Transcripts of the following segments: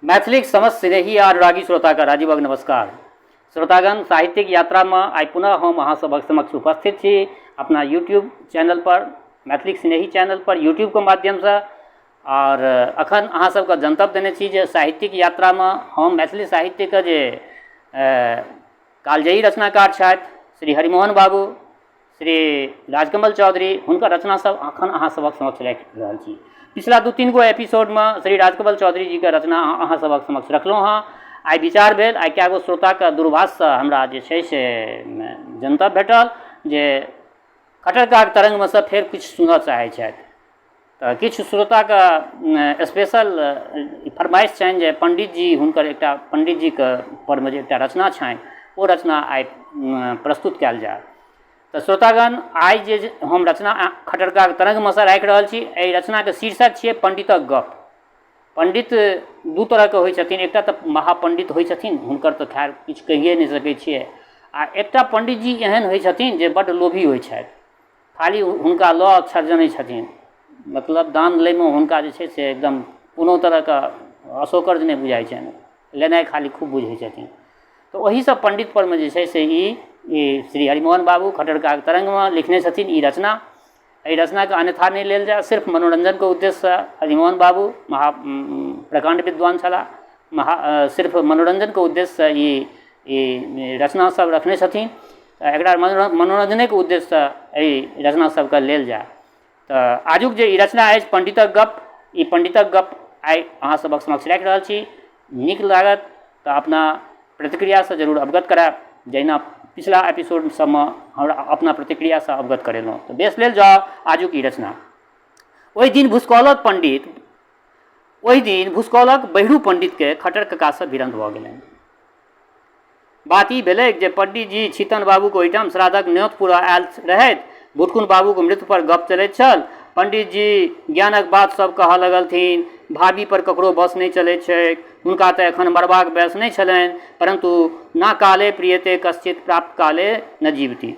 मैथिलीक समस्त स्नेही आ अनुरागी श्रोताके राजीवक नमस्कार। श्रोतागण, साहित्यिक यात्रामे आइ पुनः हम अहाँ सभक समक्ष उपस्थित छी अपना यूट्यूब चैनल पर, मैथिलीक स्नेही चैनल पर यूट्यूबके माध्यमसँ। आओर अखन अहाँ सबके जनतब देने छी जे साहित्यिक यात्रामे हम मैथिली साहित्यके जे कालजयी रचनाकार छथि श्री हरिमोहन बाबू, श्री राजकमल चौधरी, हुनकर रचना सब अखन अहाँ सबक समक्ष राखि रहल छी। पिछला 2-3 गो एपिसोडमे श्री राजकमल चौधरी जीके रचना अहाँ सबक समक्ष रखलहुँ हँ। आइ विचार भेल, आइ कए गो श्रोताके दूरभाषसँ हमरा जे छै से जनतब भेटल जे खट्टर काकाक तरङ्गमे सँ फेर किछु सुनऽ चाहै छथि। तऽ किछु श्रोताके स्पेशल फरमाइश छनि जे पण्डितजी, हुनकर एकटा पण्डितजीके परमे जे एकटा रचना छनि ओ रचना आइ प्रस्तुत कयल जाय। तऽ श्रोतागण, आइ जे हम रचना खट्टर काकाक तरङ्गमे सँ राखि रहल छी, एहि रचनाके शीर्षक छियै पण्डितक गप। पण्डित दू तरहके होइ छथिन, एकटा तऽ महापण्डित होइ छथिन, हुनकर तऽ खैर किछु कहिए नहि सकै छियै, आ एकटा पण्डितजी एहन होइ छथिन जे बड्ड लोभी होइ छथि, खाली हुनका लऽ अक्षर जनै छथिन, मतलब दान लैमे हुनका जे छै से एकदम कोनो तरहके असौकर्य नहि बुझाइ छनि, लेनाइ खाली खूब बुझै छथिन। तऽ ओही सब पण्डित परमे जे छै से ई श्री हरिमोहन बाबू खट्टर काकाक तरङ्गमे लिखने छथिन ई रचना। एहि रचनाके अन्यथा नहि लेल जाय, सिर्फ मनोरञ्जनके उद्देश्यसँ हरिमोहन बाबू महा प्रकाण्ड विद्वान छलाह, महा सिर्फ मनोरञ्जनके उद्देश्यसँ ई रचना सब रखने छथिन। एकरा मनोरञ्जनेके उद्देश्यसँ एहि रचना सबके लेल जाय। तऽ आजुक जे ई रचना अछि पण्डितक गप, ई पण्डितक गप आइ अहाँ सबक समक्ष राखि रहल छी। नीक लागत तऽ अपना प्रतिक्रियासँ जरूर अवगत करायब, जहिना पिछला एपिसोड सबमे हमरा अपना प्रतिक्रियासँ अवगत करेलहुँ। तऽ बेस, लेल जाउ आजुक ई रचना। ओहि दिन भुसकौलक पण्डित, ओहि दिन भुसकौलक बहिरू पण्डितके खट्टर ककासँ भिड़न्त भऽ गेलनि। बात ई भेलैक जे पंडीजी छीतन बाबूक ओहिठाम श्राद्धक न्योत पूरा आयल रहथि। भुटकुन बाबूक मृत्यु पर गप चलैत छल। पंडितजी ज्ञानक बात सब कहऽ लगलथिन। भाभी पर ककरो बस नहि चलैत छैक। हुनका तऽ एखन मरबाक बयस नहि छलनि, परन्तु ना काले प्रियते कश्चित प्राप्त काले न जीवति।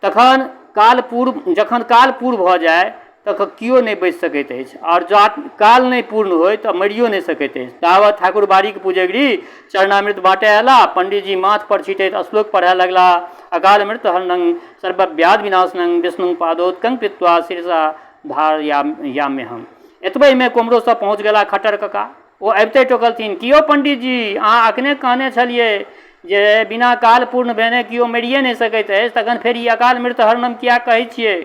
तखन काल पूर्व, जखन काल पूर्ण भऽ जाय तखन केओ नहि बचि सकैत अछि, आओर जँ काल नहि पूर्ण होय तऽ मरियो नहि सकैत अछि। तावत ठाकुरबाड़ीक पुजगरी चरणामृत बाँटय अयलाह। पंडीजी माथ पर छिटैत श्लोक पढ़य लगलाह। अकाल मृत्यु हरणं सर्वव्याधि विनाशनं विष्णु पादोदकं पीत्वा शीर्षा धारयाम्यहम्। एतबहिमे कोम्हरोसँ पहुँच गेलाह खट्टर कका। ओ अबिते टोकलथिन, की यौ पंडीजी, अहाँ अखने कहने छलियै जे बिना काल पूर्ण भेने केओ मरिए नहि सकैत अछि, तखन फेर ई अकाल मृत्यु हरणम किएक कहै छियै?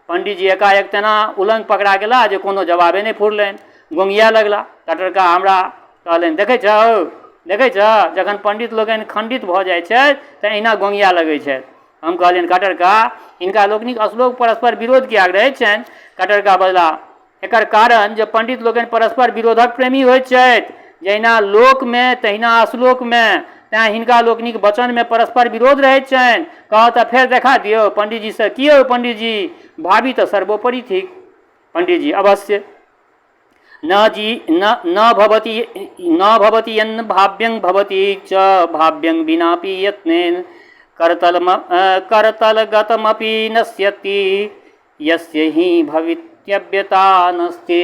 पंडीजी एकाएक तेना उलङ्ग पकड़ा गेला जे कोनो जवाबे नहि फुरलनि, गोङ्गिया लगला। खट्टर कका हमरा कहलनि, देखै छह हौ, देखै छह, जखन पंडित लोकनि खण्डित भऽ जाइ छथि तऽ एहिना गोङ्गिया लगै छथि। हम कहलियनि, खट्टर कका, हिनका लोकनिक श्लोक परस्पर विरोध किएक रहैत छनि? खट्टर कका बजला, एकर कारण जे पंडित लोकनि परस्पर विरोधक प्रेमी होइत छथि, जहिना लोकमे तहिना श्लोकमे, तेँ हिनका लोकनिक वचनमे परस्पर विरोध रहैत छनि। कहऽ तऽ फेर देखा दियौ। पंडीजीसँ, की यौ पंडीजी, भाभी तऽ सर्वोपरि थिक। पंडीजी, अवश्य। न जी न न भवति न भवति यन्न भाव्यं भवति च भाव्यं विनापि यत्नेन करतलगतमपि नश्यति यस्य ही भवितव्यता नस्ति।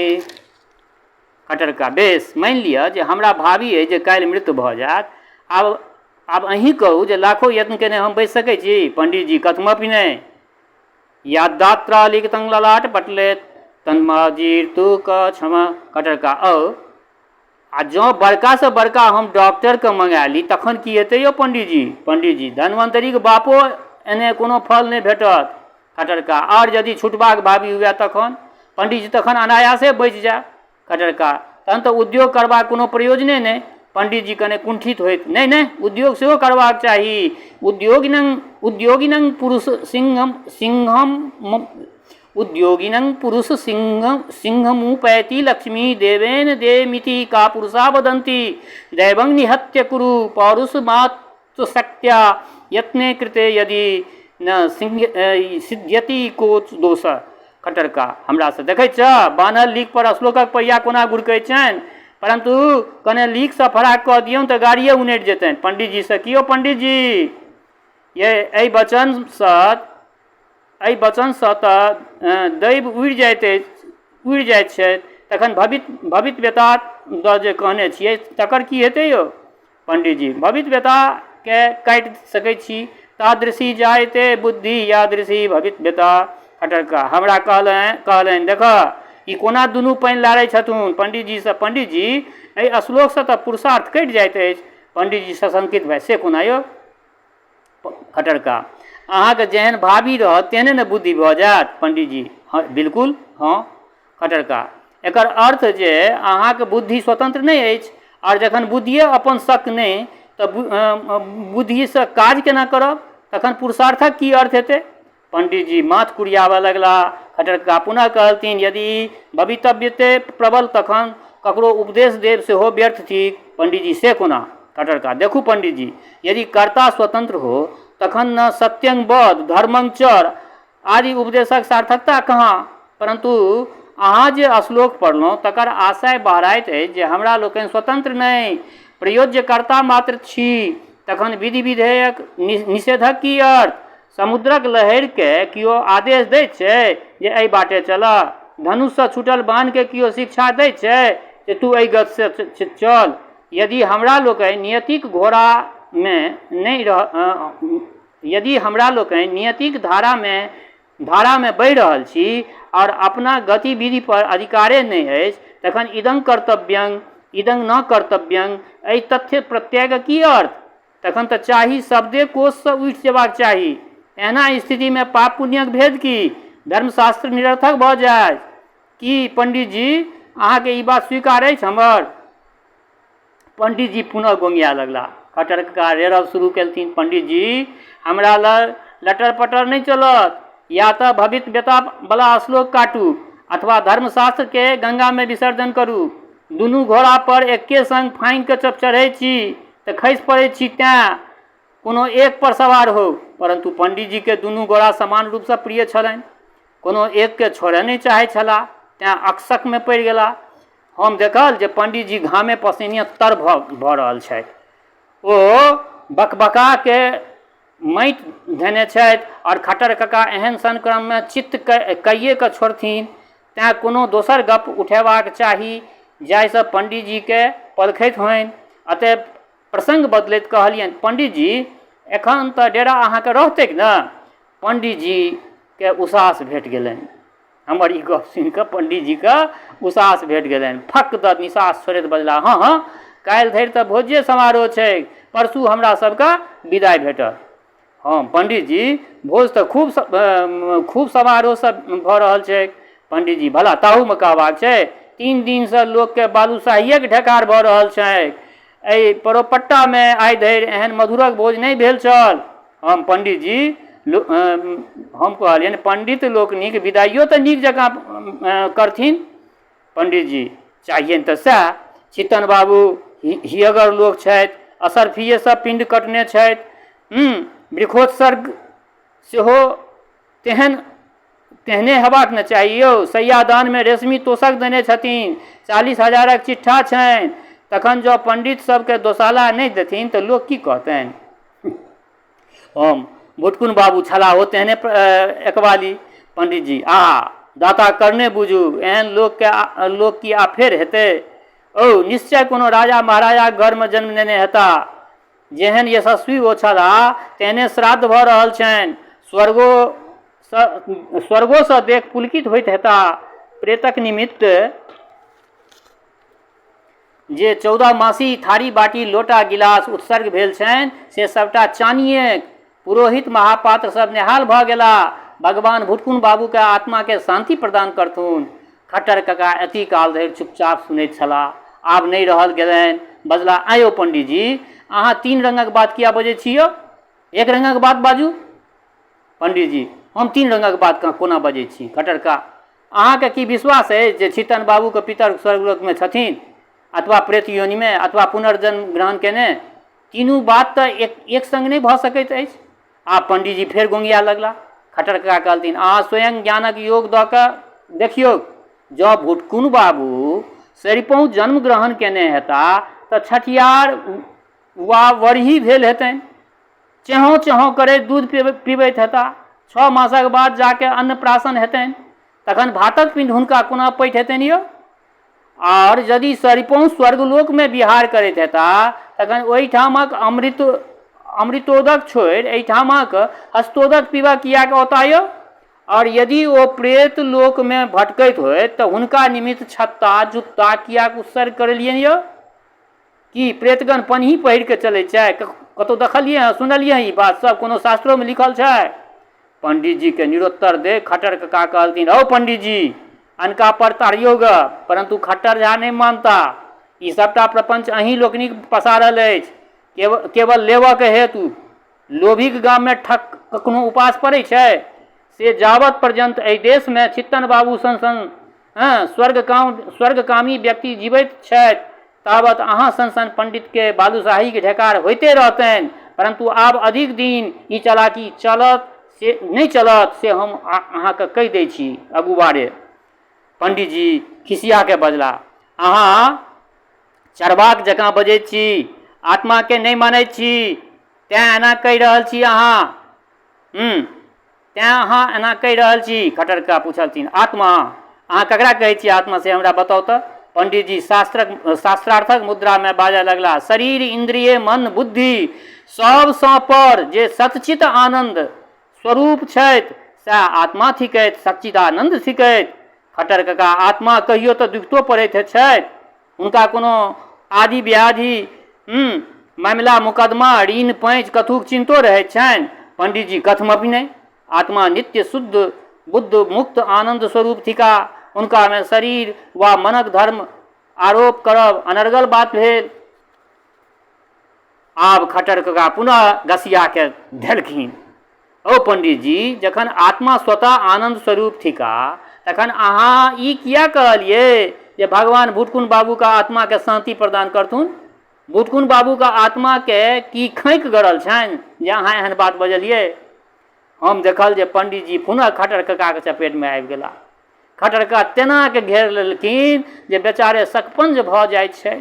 खट्टर कका, बेस, मानि लिअ जे हमरा भावी अइ जे काल्हि मृत्यु भऽ जायत। आब अहीँ कहू जे लाखो यत्न केने हम बचि सकै छी? पंडीजी, कथमपि नहि। यादात्रा लिखितं ललाट पटले तन्माजीर्तु क क्षमा। खट्टर कका, औ आ जँ बड़कासँ बड़का हम डॉक्टरके मङ्गा ली तखन की हेतै यौ पंडीजी? पंडीजी, धन्वन्तरीक बापो एने कोनो फल नहि भेटत। खट्टर कका, आओर यदि छुटबाक भावी हुए तखन? पंडीजी, तखन अनायासे बचि जायब। खट्टर कका, तहन तऽ उद्योग करबाक कोनो प्रयोजने नहि। पंडीजी कने कुंठित होइत, नहि नहि, उद्योग सेहो करबाक चाही। उद्योगिनं उद्योगिनं पुरुष सिंहम सिंहम उद्योगिनं पुरुष सिंह सिंहमुपैति लक्ष्मी देवेन देमिति का पुरुषा वदन्ति दैवं निहत्य कुरु पौरुष मातृशक्त्या यत्ने कृते यदि न सिंह सिद्ध्यति को दोष। खट्टर कका, हमरासँ, देखै छह बान्हल लीक पर श्लोकक पहिया कोना गुड़कै छनि? परन्तु कने लीकसँ फराक कऽ दियौन तऽ गाड़िए उनटि जेतनि। पंडीजीसँ, की यौ पंडीजी, ये एहि वचनसँ तऽ दैव उड़ि जाइत अछि, उड़ि जाइत छथि, तखन भवितव्यता दऽ जे कहने छियै तकर की हेतै यौ? पण्डितजी, भवितव्यताके काटि सकै छी। तादृशी जायते बुद्धि यादृशी भवितव्यता। खट्टर कका हमरा कहलनि, देखह, ई कोना दुनू पानि लारै छथुन। पण्डितजीसँ, पण्डितजी, एहि श्लोकसँ तऽ पुरुषार्थ कटि जाइत अछि। पण्डितजी सशंकित भए, से कोना यौ? खट्टर कका, अहाँके जेहन भावी रहत तेहने ने बुद्धि भऽ जायत। पण्डितजी, हँ बिल्कुल हँ। खट्टर कका, एकर अर्थ जे अहाँके बुद्धि स्वतन्त्र नहि अछि, आओर जखन बुद्धिए अपन शक नहि तऽ बुद्धिसँ काज केना करब? तखन पुरुषार्थक की अर्थ हेतै? पण्डितजी माथ कुरियाबऽ लगलाह। खट्टर कका पुनः कहलथिन, यदि भवितव्यते प्रबल तखन ककरो उपदेश देब सेहो व्यर्थ थिक। पण्डितजी, से कोना? खट्टर कका, देखू पण्डितजी, यदि कर्ता स्वतन्त्र हो तखन न सत्यं वद धर्मं चर आदि उपदेशक सार्थकता कहाँ? परन्तु अहाँ जे श्लोक पढ़लहुँ तकर आशय बहराइत अछि जे हमरा लोकनि स्वतन्त्र नहि, प्रयोज्यकर्ता मात्र छी। तखन विधि विधेयक निषेधक की अर्थ? समुद्रक लहरिकेँ कियो आदेश दैत छै जे एहि बाटे चलह? धनुषसँ छूटल बाणकेँ कियो शिक्षा दैत छै जे तू एहि गतिसँ चल? यदि हमरा लोकनि नियतिक घोड़ामे नहि रह यदि हमरा लोकनि नियतिक धारामे बहि रहल छी आओर अपना गतिविधि पर अधिकारे नहि अछि, तखन इदं कर्तव्यं इदं न कर्तव्यं एहि तथ्य प्रत्ययक की अर्थ? तखन तऽ चाही शब्दे कोषसँ उठि जेबाक चाही। एहना स्थितिमे पाप पुण्यक भेद की? धर्मशास्त्र निरर्थक भऽ जायत। की पण्डितजी, अहाँके ई बात स्वीकार अछि हमर? पण्डितजी पुनः गोङ्गिया लगलाह। खट्टर कका रेड़ब शुरू केलथिन, पण्डितजी, हमरा लग लटर पटर नहि चलत। या तऽ भवितव्यतावला श्लोक काटू अथवा धर्मशास्त्रके गङ्गामे विसर्जन करू। दुनू घोड़ा पर एक्के संग फाँगि कऽ चढ़ै छी तऽ खसि पड़ै छी, तेँ कोनो एक पर सवार होउ। परन्तु पण्डितजीके दुनू घोड़ा समान रूपसँ प्रिय छलनि। कोनो एकके छोड़य नहि चाहैत छलाह, तेँ अकसकमे पड़ि गेलाह। हम देखल जे पण्डितजी घामे पसीने तर भऽ रहल छथि। ओ बकबकाके माटि धेने छथि आओर खट्टर कका एहन सन क्रममे चित्त कइए कऽ छोड़थिन, तेँ कोनो दोसर गप्प उठेबाक चाही जाहिसँ पण्डितजीके पलखति होइन। अतएव प्रसङ्ग बदलैत कहलियनि, पण्डितजी, एखन तऽ डेरा अहाँके रहतैक ने? पण्डितजीके उसास भेट गेलनि। हमर ई गप सुनि कऽ पण्डितजीके उसास भेट गेलनि। फक दऽ निसास छोड़ैत बजलाह, हँ हँ, काल्हि धरि तऽ भोजे समारोह छैक, परसू हमरा सबके विदाइ भेटत। हँ पण्डितजी, भोज तऽ खूब खूब समारोहसँ भऽ रहल छैक। पण्डितजी, भला ताहूमे कहबाक छै? 3 दिनसँ लोकके बालूशाहिएके ढेकार भऽ रहल छैक। एहि परोपट्टामे आइ धरि एहन मधुरक भोज नहि भेल छल। हम पण्डितजी, हम कहलियनि, पण्डित लोकनिक विदाइयो तऽ नीक जकाँ करथिन। पण्डितजी, चाहियनि तऽ सएह। छीतन बाबू हियगर लोक छथि, असरफिए सब पिण्ड कटने छथि, वृक्षोत्सर्ग सेहो तेहने हेबाक ने चाही यौ। सैयादानमे रेशमी तोशक देने छथिन, 40 हजारक चिट्ठा छनि, तखन जँ पण्डित सबके दोशाला नहि देथिन तऽ लोक की कहतनि? हम, भुटकुन बाबू छलाह ओ तेहने एकबाली। पण्डितजी, आहा, दाता करने बुझू, एहन लोकके लोक की आब फेर हेतै? औ, निश्चय कोनो राजा महाराजाक घरमे जन्म लेने हेताह। जेहन यशस्वी ओ छलाह तेहने श्राद्ध भऽ रहल छनि। स्वर्गोसँ देख पुलकित होइत हेताह। प्रेतक निमित्त जे 14 मासी थारी बाटी लोटा गिलास उत्सर्ग भेल छनि से सबटा चानिए। पुरोहित महापात्र सब नेहाल भऽ गेलाह। भगवान भुटकुन बाबूके आत्माके शान्ति प्रदान करथुन। खट्टर कका एती काल धरि चुपचाप सुनैत छलाह। आब नहि रहल गेलनि, बजलाह, आँय यौ पण्डितजी, अहाँ 3 रंगक बात किया बजै छी यौ? 1 रंगक बात बाजू। पण्डितजी, हम 3 रंगक बात कोना बजै छी? खट्टर कका, अहाँके की विश्वास अछि जे छीतन बाबूके पितर स्वर्गलोकमे छथिन अथवा प्रेत योनिमे अथवा पुनर्जन्म ग्रहण केने? तीनू बात तऽ एक संग नहि भऽ सकैत अछि। आब पण्डितजी फेर गोंगिया लगलाह। खट्टर कका कहलथिन, अहाँ स्वयं ज्ञानक योग दऽ कऽ देखियौक। जँ भुटकुन बाबू सरिपहुँ जन्म ग्रहण केने हेताह तऽ छठियार वा वरही भेल हेतनि। चेहों चेहों करैत दूध पीबैत हेताह। 6 मासक बाद जाके अन्नप्राशन हेतनि। तखन भातक पिण्ड हुनका कोना पैठ हेतनि यौ? आओर यदि सरिपहुँ स्वर्गलोकमे विहार करैत हेताह तखन ओहिठामक अमृत अमृतोदक छोड़ि एहिठामक हस्तोदक पीबऽ किएक औताह यौ? आओर यदि ओ प्रेत लोकमे भटकैत होथि तऽ हुनका निमित्त छत्ता जुत्ता किएक उत्सर्ग करेलियनि यौ? की प्रेतगण पनही पहिर कऽ चलै छै? कतहु देखलियै हँ, सुनलियै हँ ई बात सब? कोनो शास्त्रोमे लिखल छै? पंडीजीके निरुत्तर देख खट्टर कका कहलथिन, हौ पंडीजी, अनका पर तारियौ गऽ, परन्तु खट्टर झा नहि मानता। ई सबटा प्रपञ्च अहीं लोकनिक पसारल अछि, केवल लेबऽके हेतु। लोभीक गाममे ठक कखनो उपास पड़ै छै? से जावत पर्यन्त एहि देशमे छित्तन बाबू सन सन स्वर्गकामी व्यक्ति जीबैत छथि तावत अहाँ सन सन पण्डितके बालूशाहीक ढेकार होइते रहतनि। परन्तु आब अधिक दिन ई चलाकी चलत से नहि चलत से हम अहाँके कहि दै छी अगुवारे। पण्डितजी खिसियाके बजलाह, अहाँ चरबाक जकाँ बजैत छी, आत्माके नहि मानैत छी, तेँ एना कहि रहल छी अहाँ। तेँ अहाँ एना कहि रहल छी। खट्टर कका पुछलथिन, आत्मा? अहाँ ककरा कहै छियै आत्मा से हमरा बताउ तऽ? पण्डितजी शास्त्रार्थक मुद्रामे बाजऽ लगलाह, शरीर, इन्द्रिय, मन, बुद्धि सबसँ पर जे सच्चित आनन्द स्वरूप छथि सएह आत्मा थिकथि, सच्चिदानन्द थिकथि। खट्टर कका, आत्मा कहियो तऽ दुखितो पड़ैत छथि? हुनका कोनो आदि व्याधि, मामिला मुकदमा, ऋण पैंच कथूक चिन्तो रहैत छनि? पण्डितजी, कथमपि नहि। आत्मा नित्य शुद्ध बुद्ध मुक्त आनन्द स्वरूप थिका। हुनकामे शरीर वा मनक धर्म आरोप करब अनर्गल बात भेल। आब खट्टर कका पुनः गसियाके धेलखिन, औ पण्डितजी, जखन आत्मा स्वतः आनन्द स्वरूप थिका तखन अहाँ ई किया कहलियै जे भगवान भुटकुन बाबूके आत्माके शान्ति प्रदान करथुन? भुटकुन बाबूके आत्माके की खैंक गड़ल छनि जे अहाँ एहन बात बजलियै? हम देखल जे पण्डितजी पुनः खट्टर ककाके चपेटमे आबि गेलाह। खट्टर कका तेनाके घेर लेलखिन जे बेचारे सकपंज भऽ जाइत छै।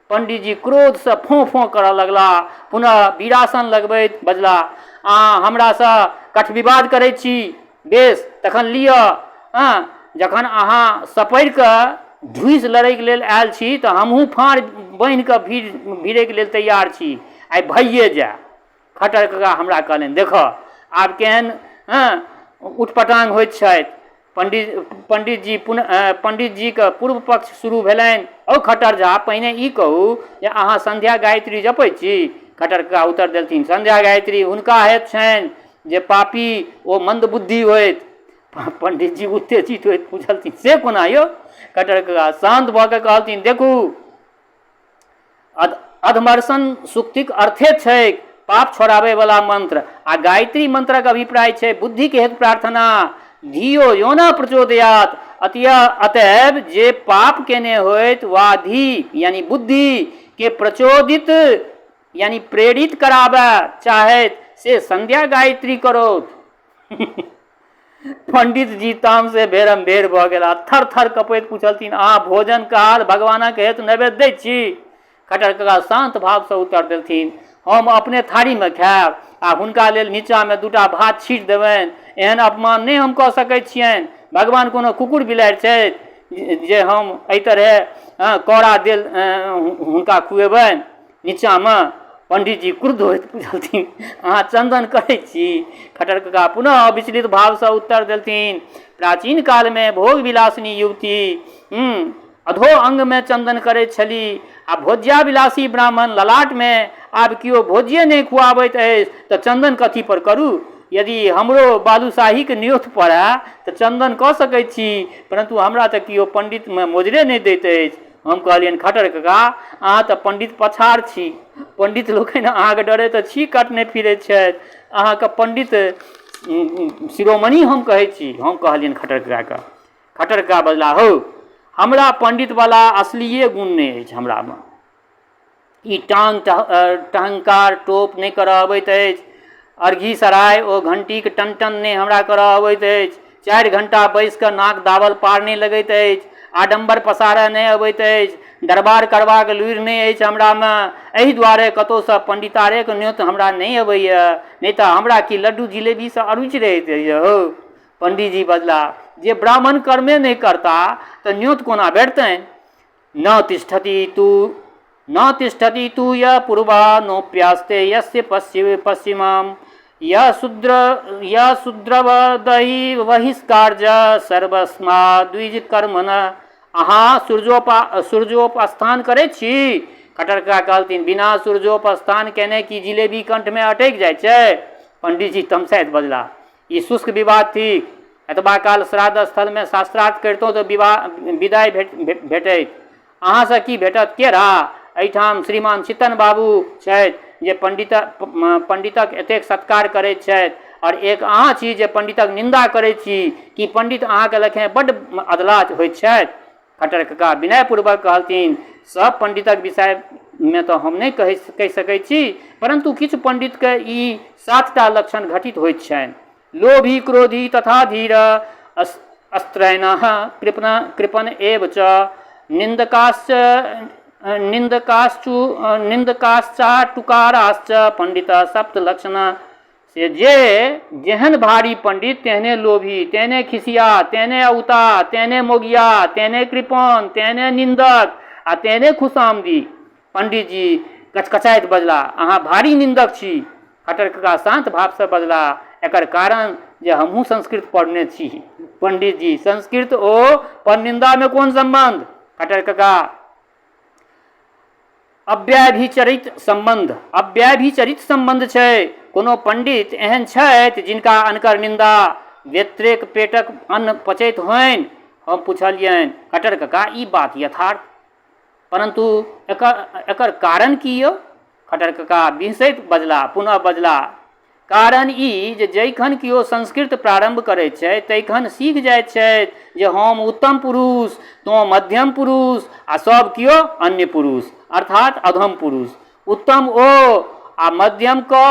पण्डितजी क्रोधसँ फों फों करऽ लगलाह। पुनः वीरासन लगबैत बजलाह, अहाँ हमरासँ कठविवाद करै छी? बेस, तखन लिअ। हँ, जखन अहाँ सपड़ि कऽ ढूसि लड़ैके लेल आयल छी तऽ हमहूँ फाँड़ बान्हि कऽ भिड़ैके लेल तैयार छी। आइ भइए जाय। खट्टर कका हमरा कहलनि, देखऽ आब केहन उटपटांग होइत छथि। पंडितजी पुनः पंडितजीके पूर्व पक्ष शुरू भेलनि, औ खट्टर झा, पहिने ई कहू जे अहाँ संध्या गायत्री जपै छी? खट्टर कका उत्तर देलथिन, संध्या गायत्री हुनका होइत छनि जे पापी ओ मंदबुद्धि होइत। पंडितजी उत्तेजित होइत पुछलथिन, से कोना यौ? खट्टर कका शान्त भऽ कऽ कहलथिन, देखू, अधमर्षण सूक्तिक अर्थे छैक पाप छोड़ाबैवला मंत्र आ गायत्री मंत्रक अभिप्राय छै बुद्धिके हेतु प्रार्थना। धियो यो न प्रचोदयात, अतएव जे पाप केने होइत वा धी यानी बुद्धि के प्रचोदित यानी प्रेरित कराबय चाहैत से संध्या गायत्री करौत। पंडित जी तामसे भेरम भेर भऽ गेला। थर थर कपैत पुछलथिन, अहाँ भोजन काल भगवानक हेतु नैवेद्य दैत छी? खट्टर कका शान्त भावसँ उत्तर देलथिन, हम अपने थारीमे खायब आ हुनका लेल नीचाँमे दूटा भात छीटि देबनि। एहन अपमान नहि हम कऽ सकैत छियनि। भगवान कोनो कुकुर बिलाड़ि छथि जे हम एहि तरहे कौड़ा देल हुनका खुएबनि नीचाँमे? पंडितजी क्रुद्ध होइत पुछलथिन, अहाँ चन्दन करै छी? खट्टर कका पुनः अविचलित भावसँ उत्तर देलथिन, प्राचीन कालमे भोग विलासिनी युवती अधो अंगमे चन्दन करैत छली आ भोज्याविलासी ब्राह्मण ललाटमे। आब केओ भोज्ये नहि खुआबैत अछि तऽ चन्दन कथी पर करू? यदि हमरो बालूशाहीक न्योत पड़य तऽ चन्दन कऽ सकैत छी, परन्तु हमरा तऽ केओ पंडितमे मोजरे नहि दैत अछि। हम कहलियनि, खट्टर कका, अहाँ तऽ पंडित पछाड़ छी। पंडित लोकनि अहाँके डरे तऽ छी कटने फिरैत छथि। अहाँके पंडित शिरोमणि हम कहै छी। हम कहलियनि खट्टर ककाके। खट्टर कका बजलाह, हौ, हमरा पंडितवला असलिये गुण नहि अछि हमरामे। ई टांग टहंकार टोप नहि करऽ अबैत अछि। अर्घी सराय ओ घंटीक टन-टन नहि हमरा करऽ अबैत अछि। 4 घंटा बैसि कऽ नाक दाबल पार नहि लगैत अछि। आडम्बर पसारऽ नहि अबैत अछि। दरबार करबाक लूरि नहि अछि हमरामे। एहि दुआरे कतहुसँ पंडितारेक न्योत हमरा नहि अबैए। नहि तऽ हमरा की लड्डू जिलेबीसँ अरुचि रहैत अछि हौ? पंडीजी बजलाह, जे ब्राह्मण कर्मे नहि करताह तऽ न्योत कोना भेटतनि? न तिष्ठति तु न तिष्ठति तु य पूर्वा नोप्यास्ते यस्य पश्चिमां य शूद्र य शूद्रवदहि बहिष्कार्य सर्वस्माद्विजकर्मण। अहाँ सूर्योपस्थान करै छी? खट्टर कका कहलथिन, बिना सूर्योपस्थान केने की जिलेबी कंठमे अटकि जाइ छै? पंडीजी तमसाइत बजलाह, ई शुष्क विवाद थिक। एतबा काल श्राद्ध स्थलमे शास्त्रार्थ करितहुँ तऽ विदाइ भेटैत। अहाँसँ की भेटत केरा? एहिठाम श्रीमान चित्तन बाबू छथि जे पंडितक एतेक सत्कार करैत छथि आओर एक अहाँ छी जे पंडितक निन्दा करैत छी। की पंडित अहाँके लेखें बड्ड अधलाह होइत छथि? खट्टर कका विनयपूर्वक कहलथिन, सब पंडितक विषयमे तऽ हम नहि कहि सकैत छी, परन्तु किछु पंडितके ई 7टा लक्षण घटित होइत छनि। लोभी क्रोधी तथा धीर अस्त्रैणः कृपण एव च निन्दकाश्चाटुकाराश्च पंडित सप्त लक्षण। से जे जेहन भारी पंडित तेहने लोभी, तेहने खिसिया, तेहने औता, तेहने मोगिया, तेहने कृपण, तेहने निन्दक आ तेहने खुशामदी। पंडितजी कचकचाइत बजला, अहाँ भारी निन्दक छी। खट्टर कका शान्त भावसँ बजला, एकर कारण जे हमहूँ संस्कृत पढ़ने छी। पंडितजी, संस्कृत ओ परनिन्दामे कोन सम्बन्ध? खट्टर कका, अव्यभिचरित सम्बन्ध। अव्यभिचरित सम्बन्ध छै। कोनो पंडित एहन छथि जिनका अनकर निन्दा व्यतिरेक पेटक अन्न पचैत होइन? हम पुछलियनि, खट्टर कका, ई बात यथार्थ, परन्तु एकर कारण की यौ? खट्टर कका बिहसैत बजला, पुनः बजला, कारण ई जे जैखन केओ संस्कृत प्रारम्भ करैत छै तैखन सीख जाइत छथि जे हम उत्तम पुरुष, तोँ मध्यम पुरुष आ सब केओ अन्य पुरुष अर्थात अधम पुरुष। उत्तम ओ आ मध्यमके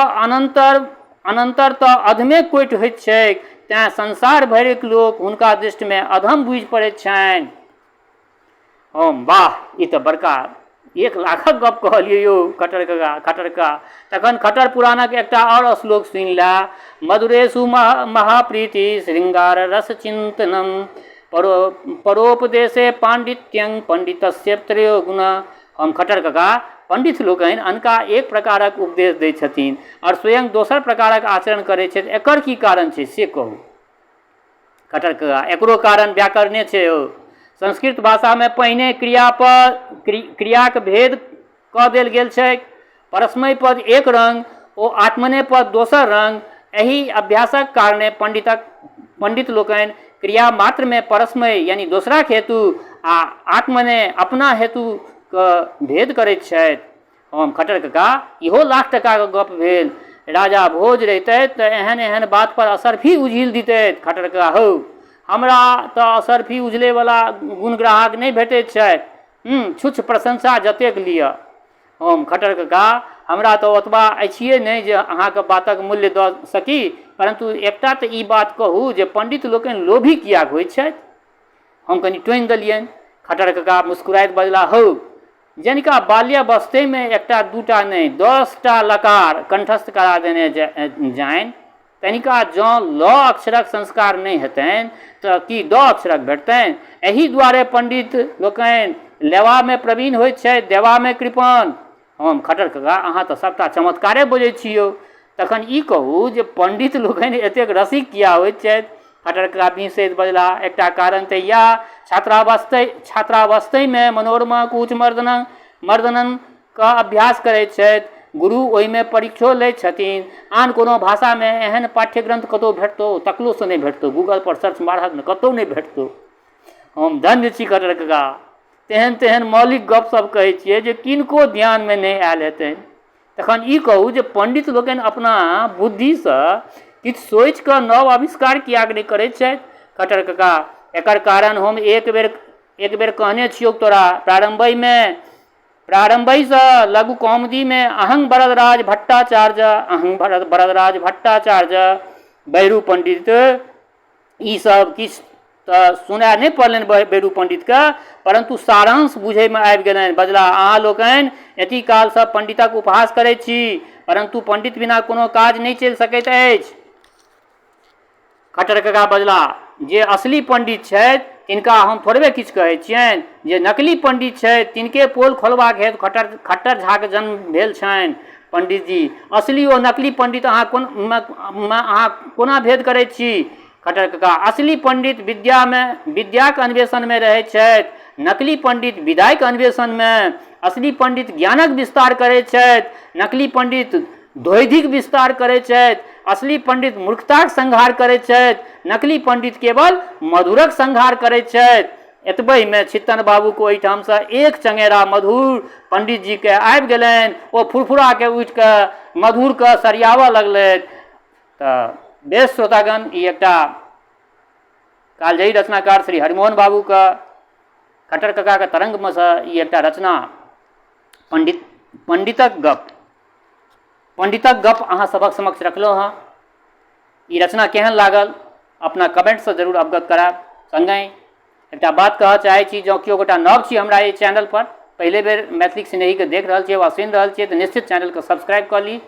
अनन्तर तऽ अधमे कोटि होइत छैक, तेँ संसार भरिक लोक हुनका दृष्टिमे अधम बुझि पड़ैत छनि। हम, वाह, ई तऽ बड़का 1 लाखक गप कहलियै यौ खट्टर कका। खट्टर कका, तखन खट्टर पुराणक एकटा आओर श्लोक सुनि लए। मधुरेशु महाप्रीति श्रृंगार रस चिंतनम परोपदेशे पांडित्यं पंडितस्य त्रयो गुण। हम, खट्टर कका, पंडित लोकनि अनका एक प्रकारक उपदेश दै छथिन आओर स्वयं दोसर प्रकारक आचरण करै छथि, एकर की कारण छै से कहू। खट्टर कका, एकरो कारण व्याकरणे छै यौ। संस्कृत भाषामे पहिने क्रियाक भेद कऽ देल गेल छैक। परस्मै पद एक रंग ओ आत्मने पद दोसर रंग। एहि अभ्यासक कारणे पंडित लोकनि क्रिया मात्रमे परस्मै यानी दोसराक हेतु आ आत्मने अपना हेतु के भेद करैत छथि। हम, खट्टर कका, इहो लाख टकाके गप भेल। राजा भोज रहितथि तऽ एहन एहन बात पर असरफी उझिल दितथि। खट्टर कका, हौ, हमरा तऽ असरफी उझलैवला गुणग्राहक नहि भेटैत छथि। छुच्छ प्रशंसा जतेक लिअ। हम, खट्टर कका, हमरा तऽ ओतबा अछिए नहि जे अहाँके बातक मूल्य दऽ सकी, परन्तु एकटा तऽ ई बात कहू जे पंडित लोकनि लोभी किएक होइत छथि? हम कनि टोनि देलियनि। खट्टर कका मुस्कुराइत बजलाह, हौ, जनिका बाल्यावस्थेमे एकटा दूटा नहि 10टा लकार कंठस्थ करा देने जानि तनिका जँ ल अक्षरक संस्कार नहि हेतनि तऽ की द अक्षरक भेटतनि? एहि दुआरे पंडित लोकनि लेबामे प्रवीण होइत छथि, देबामे कृपण। हम, खट्टर कका, अहाँ तऽ सभटा चमत्कारे बजै छी यौ। तखन ई कहू जे पंडित लोकनि एतेक रसिक किया होइत छथि? खट्टर कका बिहसैत बजलाह, एकटा कारण तऽ इएह, छात्रावस्थेमे मनोरमा कूच मर्दनन क अभ्यास करैत छथि। गुरु ओहिमे परीक्षो लैत छथिन। आन कोनो भाषामे एहन पाठ्यग्रंथ कतहु भेटतौ? तकलोसँ नहि भेटतौ। गूगल पर सर्च मारहक ने, कतहु नहि भेटतौ। हम, धन्य छी खट्टर कका, तेहन तेहन मौलिक गप सब कहै छियै जे किनको ध्यानमे नहि आयल हेतनि। तखन ई कहू जे पंडित लोकनि अपना बुद्धिसँ किछु सोचि कऽ नव आविष्कार किएक नहि करैत छथि? खट्टर कका, एकर कारण हम एक बेर कहने छियौ तोरा। प्रारम्भहिसँ लघु कौमुदीमे अहं वरदराज भट्टाचार्य, अहं वरदराज भट्टाचार्य, बहरू पंडित, ई सब किछु तऽ सुनाय नहि पड़लनि बेरू पण्डितके, परन्तु सारांश बुझैमे आबि गेलनि। बजलाह, अहाँ लोकनि एती कालसँ पण्डितक उपहास करैत छी, परन्तु पण्डित बिना कोनो काज नहि चलि सकैत अछि। खट्टर कका बजलाह, जे असली पण्डित छथि तिनका हम थोड़बे किछु कहै छियनि जे नकली पण्डित छथि तिनके पोल खोलबाक हेतु खट्टर खट्टर झाके जन्म भेल छनि। पण्डितजी, असली ओ नकली पण्डित अहाँ कोन मे अहाँ कोना भेद करै छी? खट्टर कका, असली पण्डित विद्यामे विद्याक अन्वेषणमे रहैत छथि, नकली पण्डित विदाइक अन्वेषणमे। असली पण्डित ज्ञानक विस्तार करैत छथि, नकली पण्डित द्वैधिक विस्तार करैत छथि। असली पण्डित मूर्खताक संहार करैत छथि, नकली पण्डित केवल मधुरक संहार करैत छथि। एतबहिमे छित्तन बाबूके ओहिठामसँ एक चङेरा मधुर पण्डितजीके आबि गेलनि। ओ फुरफुराके उठिकऽ मधुरके सरियाबऽ लगलथि। तऽ बेस श्रोतागण, ई एकटा कालजयी रचनाकार श्री हरिमोहन बाबूके खट्टर ककाके तरङ्गमे सँ ई एकटा रचना पण्डित पण्डितक गप पण्डितक गप अहाँ सभक समक्ष रखलहुँ हँ। ई रचना केहन लागल अपना कमेन्टसँ जरूर अवगत करायब। सङ्गहि एकटा बात कहऽ चाहै छी, जँ केओ गोटा नव छी हमरा एहि चैनलपर, पहिले बेर मैथिलीक स्नेहीके देख रहल छियै वा सुनि रहल छियै, तऽ निश्चित चैनलके सब्सक्राइब कऽ ली।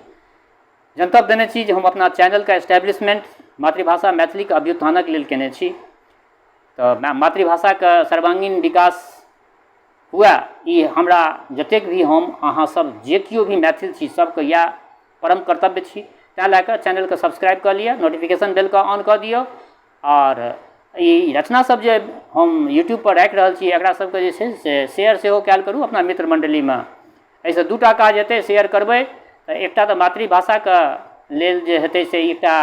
जनतब देने छी जे हम अपना चैनलके एस्टेब्लिशमेंट मातृभाषा मैथिलीके अभ्युत्थानक लेल केने छी, तऽ मातृभाषाके सर्वांगीण विकास हुए ई हमरा जतेक भी हम अहाँ सब जे केओ भी मैथिल छी सबके इएह परम कर्तव्य छी। तैँ लए कऽ चैनलके सब्सक्राइब कऽ लिअ, नोटिफिकेशन बेलके ऑन कऽ दियौ आओर ई रचना सब जे हम यूट्यूबपर राखि रहल छी एकरा सबके जे छै से शेयर सेहो कयल करू अपना मित्र मण्डलीमे। एहिसँ दूटा काज हेतै, शेयर करबै तऽ एकटा तऽ मातृभाषाके लेल जे हेतै से एकटा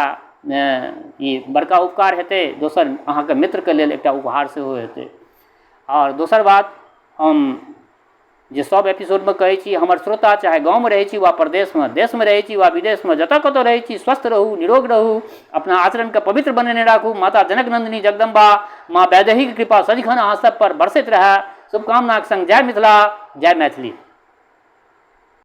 ई बड़का उपकार हेतै, दोसर अहाँके मित्रके लेल एकटा उपहार सेहो हेतै। आओर दोसर बात हम जे सब एपिसोडमे कहै छी, हमर श्रोता चाहे गाँवमे रहै छी वा परदेशमे, देशमे रहै छी वा विदेशमे, जतऽ कतौ रहै छी, स्वस्थ रहू, निरोग रहू, अपना आचरणके पवित्र बनेने राखू। माता जनक नन्दिनी जगदम्बा माँ वैदेहीके कृपा सदिखन अहाँ सब पर बरसैत रहए। शुभकामनाके सङ्ग जय मिथिला, जय मैथिली।